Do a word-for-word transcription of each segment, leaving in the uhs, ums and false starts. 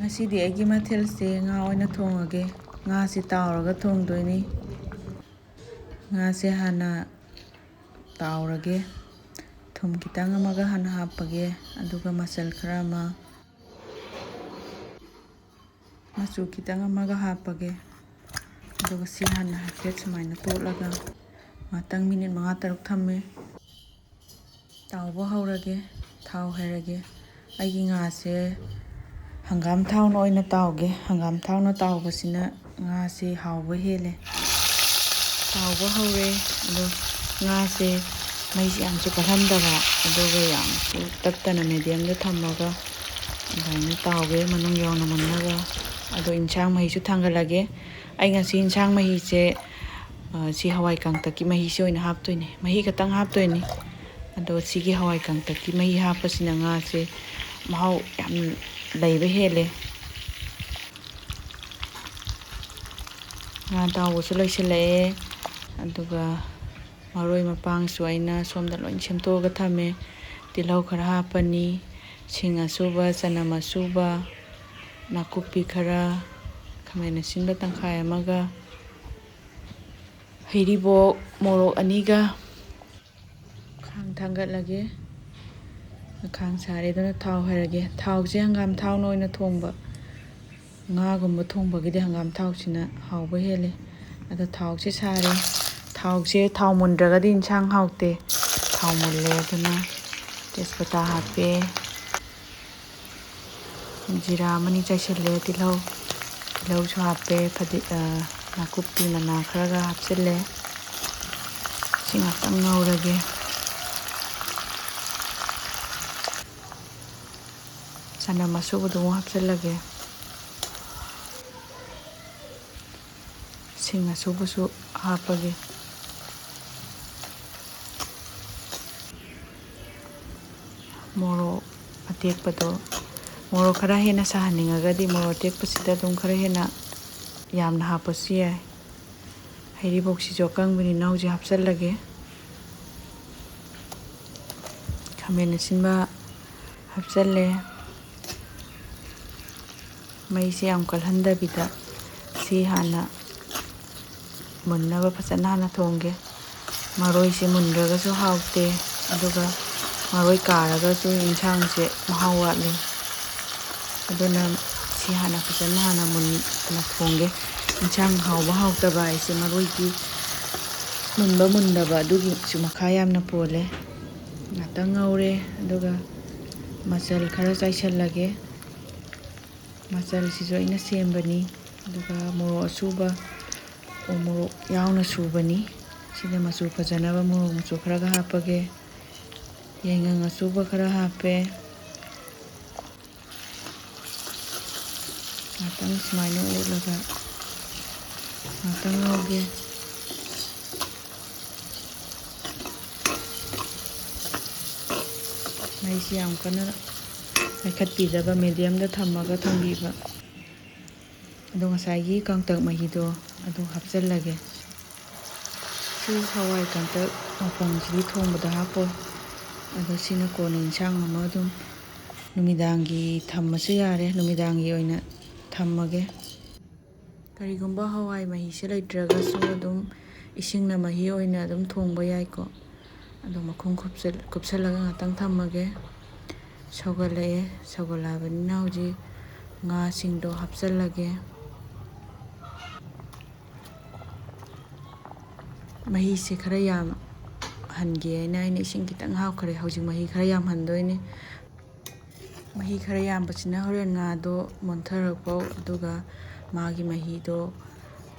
ꯉꯁꯤꯗꯤ ꯑꯩꯒꯤ ꯃꯊꯦꯜꯁꯦ ꯉꯥ ꯑꯣꯏꯅ ꯊꯣꯡꯉꯒꯦ꯫ ꯉꯥꯁꯦ ꯇꯥꯎꯔꯒ ꯊꯣꯡꯗꯣꯏꯅꯤ꯫ ꯉꯥꯁꯦ ꯍꯥꯟꯅ ꯇꯥꯎꯔꯒꯦ꯫ ꯊꯨꯝ ꯈꯤꯇꯪ ꯑꯃꯒ ꯍꯥꯟꯅ ꯍꯥꯞꯄꯒꯦ, ꯑꯗꯨꯒ ꯃꯆꯜ ꯈꯔ ꯑꯃ, ꯃꯆꯨ ꯈꯤꯇꯪ ꯑꯃꯒ ꯍꯥꯞꯄꯒꯦ꯫ ꯑꯗꯨꯒ ꯁꯤ ꯍꯥꯟꯅ ꯍꯥꯏꯐꯦꯠ ꯁꯨꯃꯥꯏꯅ ꯇꯣꯠꯂꯒ ꯉꯥꯛꯇꯪ ꯃꯤꯅꯤꯠ ꯃꯉꯥ ꯇꯔꯨꯛ ꯊꯝꯃꯦ꯫ ꯇꯥꯎꯕ ꯍꯧꯔꯒꯦ꯫ ꯊꯥꯎ ꯍꯩꯔꯒꯦ꯫ ꯑꯩꯒꯤ ꯉꯥꯁꯦ ꯍꯪꯒꯥꯝ ꯊꯥꯎꯅ ꯑꯣꯏꯅ ꯇꯥꯎꯒꯦ꯫ ꯍꯪꯒꯥꯝ ꯊꯥꯎꯅ ꯇꯥꯎꯕꯁꯤꯅ ꯉꯥꯁꯦ ꯍꯥꯎꯕ ꯍꯦꯜꯂꯦ꯫ ꯇꯥꯎꯕ ꯍꯧꯔꯦ꯫ ꯑꯗꯣ ꯉꯥꯁꯦ ꯃꯩꯁꯦ ꯌꯥꯝꯁꯨ ꯀꯜꯍꯟꯗꯕ, ꯑꯗꯨꯒ ꯌꯥꯝꯁꯨ ꯇꯞꯇꯅ ꯃꯦꯗꯤꯌꯝꯗ ꯊꯝꯃꯒ ꯑꯗꯨꯃꯥꯏꯅ ꯇꯥꯎꯒꯦ, ꯃꯅꯨꯡ ꯌꯥꯎꯅ ꯃꯨꯟꯅꯕ꯫ ꯑꯗꯣ ꯏꯟꯁꯥꯡ ꯃꯍꯤꯁꯨ ꯊꯥꯡꯒꯠꯂꯒꯦ꯫ ꯑꯩ ꯉꯁꯤ ꯏꯟꯁꯥꯡ ꯃꯍꯤꯁꯦ, ꯑ, ꯁꯤ ꯍꯋꯥꯏ ꯀꯥꯡꯇꯛꯀꯤ ꯃꯍꯤꯁꯦ ꯑꯣꯏꯅ ꯍꯥꯞꯇꯣꯏꯅꯦ꯫ ꯃꯍꯤ ꯈꯛꯇꯪ ꯍꯥꯞꯇꯣꯏꯅꯦ꯫ ꯑꯗꯣ ꯁꯤꯒꯤ ꯍꯋꯥꯏ ꯀꯥꯡꯇꯛꯀꯤ ꯃꯍꯤ ꯍꯥꯞꯄꯁꯤꯅ ꯉꯥꯁꯦ ꯃꯍꯥꯎ ꯌꯥꯝ ꯂꯩꯕ ꯍꯦꯜꯂꯦ꯫ ꯉꯥ ꯑꯇꯥꯎꯕꯁꯨ ꯂꯣꯏꯁꯤꯜꯂꯛꯑꯦ꯫ ꯑꯗꯨꯒ ꯃꯔꯣꯏ ꯃꯄꯥꯡꯁꯨ ꯑꯩꯅ ꯁꯣꯝꯗ ꯂꯣꯏ ꯁꯦꯝꯗꯣꯛꯑꯒ ꯊꯝꯃꯦ꯫ ꯇꯤꯜꯍꯧ ꯈꯔ ꯍꯥꯞꯄꯅꯤ, ꯁꯤꯡ ꯑꯁꯨꯕ, ꯆꯅꯝ ꯑꯁꯨꯕ, ꯅꯥꯀꯨꯞꯄꯤ ꯈꯔ, ꯈꯥꯃꯦꯟ ꯑꯁꯤꯟꯕ ꯇꯪꯈꯥꯏ ꯑꯃꯒ, ꯍꯩꯔꯤꯕꯣꯞ ꯃꯣꯔꯣꯛ ꯑꯅꯤꯒ꯫ ꯈꯥꯡ ꯊꯥꯡꯒꯠꯂꯒꯦ꯫ ꯈꯥꯡ ꯁꯥꯔꯦ, ꯑꯗꯨꯅ ꯊꯥꯎ ꯍꯩꯔꯒꯦ꯫ ꯊꯥꯎꯁꯦ ꯍꯪꯒꯥꯝ ꯊꯥꯎꯅ ꯑꯣꯏꯅ ꯊꯣꯡꯕ꯫ ꯉꯥꯒꯨꯝꯕ ꯊꯣꯡꯕꯒꯤꯗꯤ ꯍꯪꯒꯥꯝ ꯊꯥꯎꯁꯤꯅ ꯍꯥꯎꯕ ꯍꯦꯜꯂꯦ꯫ ꯑꯗꯣ ꯊꯥꯎꯁꯦ ꯁꯥꯔꯦ꯫ ꯊꯥꯎꯁꯦ, ꯊꯥꯎ ꯃꯨꯟꯗ꯭ꯔꯒꯗꯤ ꯏꯟꯁꯥꯡ ꯍꯥꯎꯇꯦ꯫ ꯊꯥꯎ ꯃꯨꯜꯂꯦ, ꯑꯗꯨꯅ ꯇꯦꯖꯄꯇꯥ ꯍꯥꯞꯄꯦ꯫ ꯖꯤꯔꯥ ꯑꯃꯅꯤ ꯆꯥꯏꯁꯤꯜꯂꯦ, ꯇꯤꯜꯍꯧ, ꯇꯤꯜꯍꯧꯁꯨ ꯍꯥꯞꯄꯦ, ꯐꯗꯤ-, ꯑ, ꯅꯥꯀꯨꯞꯄꯤ ꯃꯅꯥ ꯈꯔꯒ ꯍꯥꯞꯆꯤꯜꯂꯦ꯫ ꯁꯤ ꯉꯥꯛꯇꯪ ꯉꯧꯔꯒꯦ꯫ ꯆꯅꯝ ꯑꯁꯨꯕꯗꯣ ꯑꯃꯨꯛ ꯍꯥꯞꯆꯤꯜꯂꯒꯦ꯫ ꯁꯤꯡ ꯑꯁꯨꯕꯁꯨ ꯍꯥꯞꯄꯒꯦ꯫ ꯃꯣꯔꯣꯛ ꯑꯇꯦꯛꯄꯗꯣ, ꯃꯣꯔꯣꯛ ꯈꯔ ꯍꯦꯟꯅ ꯁꯥꯍꯟꯅꯤꯡꯉꯒꯗꯤ ꯃꯣꯔꯣꯛ ꯑꯇꯦꯛꯄꯁꯤꯗ ꯑꯗꯨꯝ ꯈꯔ ꯍꯦꯟꯅ ꯌꯥꯝꯅ ꯍꯥꯞꯄꯁꯨ ꯌꯥꯏ꯫ ꯍꯩꯔꯤꯕꯣꯞꯁꯤꯁꯨ ꯑꯀꯪꯕꯅꯤꯅ ꯍꯧꯖꯤꯛ ꯍꯥꯞꯆꯤꯜꯂꯒꯦ꯫ ꯈꯥꯃꯦꯟ ꯑꯁꯤꯟꯕ ꯍꯥꯞꯆꯤꯜꯂꯦ꯫ ꯃꯩꯁꯦ ꯌꯥꯝ ꯀꯜꯍꯟꯗꯕꯤꯗ ꯁꯤ ꯍꯥꯟꯅ ꯃꯨꯟꯅꯕ ꯐꯖꯅ ꯍꯥꯟꯅ ꯊꯣꯡꯒꯦ꯫ ꯃꯔꯣꯏꯁꯦ ꯃꯨꯟꯗ꯭ꯔꯒꯁꯨ ꯍꯥꯎꯇꯦ, ꯑꯗꯨꯒ ꯃꯔꯣꯏ ꯀꯥꯔꯒꯁꯨ ꯌꯦꯟꯁꯥꯡꯁꯦ ꯃꯍꯥꯎ ꯋꯥꯠꯂꯦ꯫ ꯑꯗꯨꯅ ꯁꯤ ꯍꯥꯟꯅ ꯐꯖꯅ ꯍꯥꯟꯅ ꯃꯨꯟꯅ ꯊꯣꯡꯒꯦ꯫ ꯌꯦꯟꯁꯥꯡ ꯍꯥꯎꯕ ꯍꯥꯎꯇꯕ ꯍꯥꯏꯁꯦ ꯃꯔꯣꯏꯒꯤ ꯃꯨꯟꯕ ꯃꯨꯟꯗꯕ ꯑꯗꯨꯒꯤꯁꯨ ꯃꯈꯥ ꯌꯥꯝꯅ ꯄꯣꯜꯂꯦ꯫ ꯉꯥꯛꯇꯪ ꯉꯧꯔꯦ, ꯑꯗꯨꯒ ꯃꯆꯜ ꯈꯔ ꯆꯥꯏꯁꯤꯜꯂꯒꯦ꯫ ꯃꯆꯜꯁꯤꯁꯨ ꯑꯩꯅ ꯁꯦꯝꯕꯅꯤ꯫ ꯑꯗꯨꯒ ꯃꯣꯔꯣꯛ ꯑꯁꯨꯕ, ꯎ ꯃꯣꯔꯣꯛ ꯌꯥꯎꯅ ꯁꯨꯕꯅꯤ꯫ ꯁꯤꯗ ꯃꯆꯨ ꯐꯖꯅꯕ ꯃꯣꯔꯣꯛ ꯃꯆꯨ ꯈꯔꯒ ꯍꯥꯞꯄꯒꯦ꯫ ꯌꯥꯏꯉꯪ ꯑꯁꯨꯕ ꯈꯔ ꯍꯥꯞꯄꯦ꯫ ꯉꯥꯛꯇꯪ ꯁꯨꯃꯥꯏꯅ ꯑꯣꯠꯂꯒ ꯉꯥꯛꯇꯪ ꯉꯧꯒꯦ꯫ ꯃꯩꯁꯤ ꯌꯥꯝ ꯀꯟꯅ ꯂꯩꯈꯠꯄꯤꯗꯕ, ꯃꯦꯗꯤꯌꯝꯗ ꯊꯝꯃꯒ ꯊꯝꯕꯤꯕ꯫ ꯑꯗꯣ ꯉꯁꯥꯏꯒꯤ ꯀꯪꯇꯛ ꯃꯍꯤꯗꯣ ꯑꯗꯨ ꯍꯥꯞꯆꯤꯜꯂꯒꯦ꯫ ꯁꯤ ꯍꯋꯥꯏ ꯀꯪꯇꯛ ꯃꯄꯪꯁꯤꯗꯤ ꯊꯣꯡꯕꯗ ꯍꯥꯞꯄꯣꯏ꯫ ꯑꯗꯣ ꯁꯤꯅ ꯀꯣꯟꯅ ꯏꯟꯁꯥꯡ ꯑꯃ ꯑꯗꯨꯝ ꯅꯨꯃꯤꯗꯥꯡꯒꯤ ꯊꯝꯃꯁꯨ ꯌꯥꯔꯦ, ꯅꯨꯃꯤꯗꯥꯡꯒꯤ ꯑꯣꯏꯅ ꯊꯝꯃꯒꯦ꯫ ꯀꯔꯤꯒꯨꯝꯕ ꯍꯋꯥꯏ ꯃꯍꯤꯁꯦ ꯂꯩꯇ꯭ꯔꯒꯁꯨ ꯑꯗꯨꯝ ꯏꯁꯤꯡꯅ ꯃꯍꯤ ꯑꯣꯏꯅ ꯑꯗꯨꯝ ꯊꯣꯡꯕ ꯌꯥꯏꯀꯣ꯫ ꯑꯗꯣ ꯃꯈꯨꯝ ꯀꯨꯞꯁꯜ-, ꯀꯨꯞꯁꯜꯂꯒ ꯉꯥꯛꯇꯪ ꯊꯝꯃꯒꯦ꯫ ꯁꯧꯒꯠꯂꯛꯑꯦ꯫ ꯁꯧꯒꯠꯂꯛꯑꯕꯅꯤꯅ ꯍꯧꯖꯤꯛ ꯉꯥꯁꯤꯡꯗꯣ ꯍꯥꯞꯆꯜꯂꯒꯦ꯫ ꯃꯍꯤꯁꯦ ꯈꯔ ꯌꯥꯝ ꯍꯟꯒꯦ ꯍꯥꯏꯅ ꯑꯩꯅ ꯏꯁꯤꯡ ꯈꯤꯇꯪ ꯍꯥꯞꯈ꯭ꯔꯦ꯫ ꯍꯧꯖꯤꯛ ꯃꯍꯤ ꯈꯔ ꯌꯥꯝꯍꯟꯗꯣꯏꯅꯦ꯫ ꯃꯍꯤ ꯈꯔ ꯌꯥꯝꯕꯁꯤꯅ ꯍꯣꯔꯦꯟ ꯉꯥꯗꯣ ꯃꯣꯟꯊꯔꯛꯄ, ꯑꯗꯨꯒ ꯃꯥꯒꯤ ꯃꯍꯤꯗꯣ,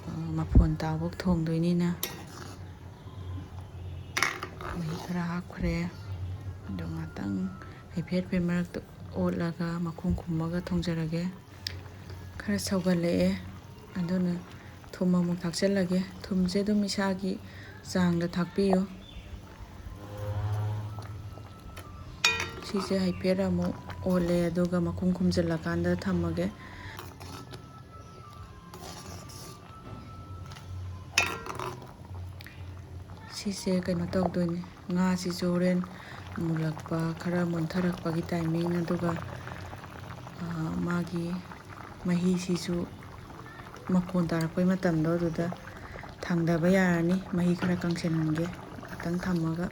ꯑ, ꯃꯐꯣꯟ ꯇꯥꯕ ꯊꯣꯡꯗꯣꯏꯅꯤꯅ꯫ ꯃꯍꯤ ꯈꯔ ꯍꯥꯞꯈ꯭ꯔꯦ꯫ ꯑꯗꯣ ꯉꯥꯛꯇꯪ ꯍꯥꯏꯐꯦꯠ ꯍꯥꯏꯐꯦꯠ ꯃꯔꯛꯇ ꯑꯣꯠꯂꯒ ꯃꯈꯨꯝ ꯈꯨꯝꯃꯒ ꯊꯣꯡꯖꯔꯒꯦ꯫ ꯈꯔ ꯁꯧꯒꯠꯂꯛꯑꯦ, ꯑꯗꯨꯅ ꯊꯨꯝ ꯑꯃꯨꯛ ꯊꯥꯛꯆꯜꯂꯒꯦ꯫ ꯊꯨꯝꯁꯦ ꯑꯗꯨꯝ ꯏꯁꯥꯒꯤ ꯆꯥꯡꯗ ꯊꯥꯛꯄꯤꯌꯨ꯫ ꯁꯤꯁꯦ ꯍꯥꯏꯐꯦꯠ ꯑꯃꯨꯛ ꯑꯣꯠꯂꯦ, ꯑꯗꯨꯒ ꯃꯈꯨꯝ ꯈꯨꯝꯖꯤꯜꯂꯀꯥꯟꯗ ꯊꯝꯃꯒꯦ꯫ ꯁꯤꯁꯦ ꯀꯩꯅꯣ ꯇꯧꯗꯣꯏꯅꯦ, ꯉꯥꯁꯤꯁꯨ ꯍꯣꯔꯦꯟ ꯃꯨꯜꯂꯛꯄ, ꯈꯔ ꯃꯨꯟꯊꯔꯛꯄꯒꯤ ꯇꯥꯏꯃꯤꯡ, ꯑꯗꯨꯒ, ꯑ, ꯃꯥꯒꯤ ꯃꯍꯤꯁꯤꯁꯨ ꯃꯈꯣꯟ ꯇꯥꯔꯛꯄꯩ ꯃꯇꯝꯗꯣ ꯑꯗꯨꯗ ꯊꯥꯡꯗꯕ ꯌꯥꯔꯅꯤ꯫ ꯃꯍꯤ ꯈꯔ ꯀꯪꯁꯤꯟꯍꯟꯒꯦ ꯉꯥꯛꯇꯪ ꯊꯝꯃꯒ꯫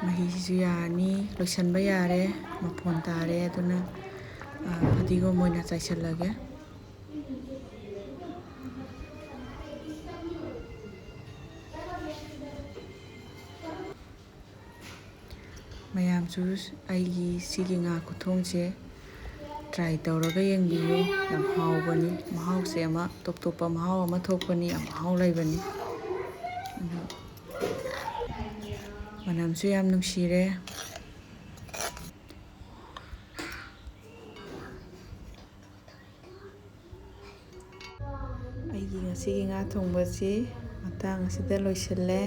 ꯃꯍꯤꯁꯤꯁꯨ ꯌꯥꯔꯅꯤ, ꯂꯣꯏꯁꯤꯟꯕ ꯌꯥꯔꯦ, ꯃꯐꯣꯟ ꯇꯥꯔꯦ꯫ ꯑꯗꯨꯅ, ꯑ, ꯐꯗꯤꯒꯣꯝ ꯑꯣꯏꯅ ꯆꯥꯏꯁꯤꯜꯂꯒꯦ꯫ ꯃꯌꯥꯝꯁꯨ ꯑꯩꯒꯤ ꯁꯤꯒꯤ ꯉꯥ ꯈꯨꯊꯣꯡꯁꯦ try ꯇꯧꯔꯒ ꯌꯦꯡꯕꯤꯌꯨ꯫ ꯌꯥꯝ ꯍꯥꯎꯕꯅꯤ꯫ ꯃꯍꯥꯎꯁꯦ ꯑꯃ ꯇꯣꯞ ꯇꯣꯞꯄ ꯃꯍꯥꯎ ꯑꯃ ꯊꯣꯛꯄꯅꯤ꯫ ꯌꯥꯝ ꯃꯍꯥꯎ ꯂꯩꯕꯅꯤ꯫ ꯑꯗꯣ ꯃꯅꯝꯁꯨ ꯌꯥꯝ ꯅꯨꯡꯁꯤꯔꯦ꯫ ꯑꯩꯒꯤ ꯉꯁꯤꯒꯤ ꯉꯥ ꯊꯣꯡꯕꯁꯤ ꯃꯇꯥꯡ ꯑꯁꯤꯗ ꯂꯣꯏꯁꯤꯜꯂꯦ꯫